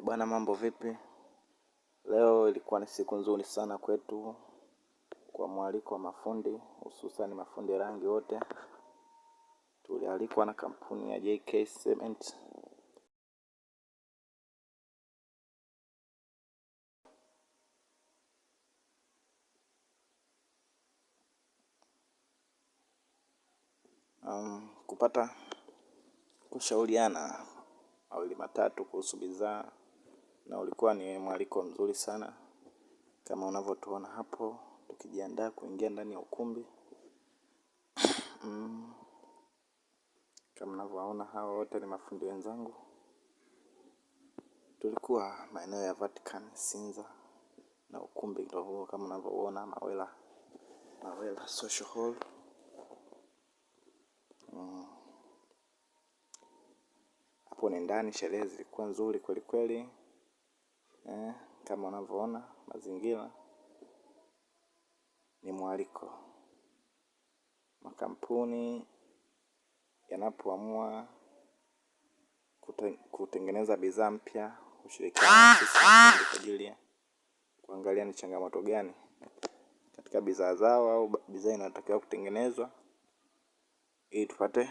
Bwana, mambo vipi? Leo ilikuwa ni siku nzuri sana kwetu kwa mwaliko wa mafundi, hususan mafundi rangi wote. Tulialikwa na kampuni ya JK Cement. Kupata kushauriana mawili matatu kuhusu bidhaa na ulikuwa ni mwaliko mzuri sana kama unavyotuona hapo tukijiandaa kuingia ndani ya ukumbi. Kama mnavyoona hawa wote ni mafundi wenzangu. Tulikuwa maeneo ya Vatican Sinza na ukumbi ndio huo kama unavyoona Mawela, Mawela Social Hall. Hapo ni ndani, sherehe zilikuwa nzuri kweli kweli. Kama unavyoona mazingira ni mwaliko. Makampuni yanapoamua kutengeneza bidhaa mpya hushirikiana na sisi kwa ajili ya kuangalia ni changamoto gani katika bidhaa zao au bidhaa inayotakiwa kutengenezwa ili tupate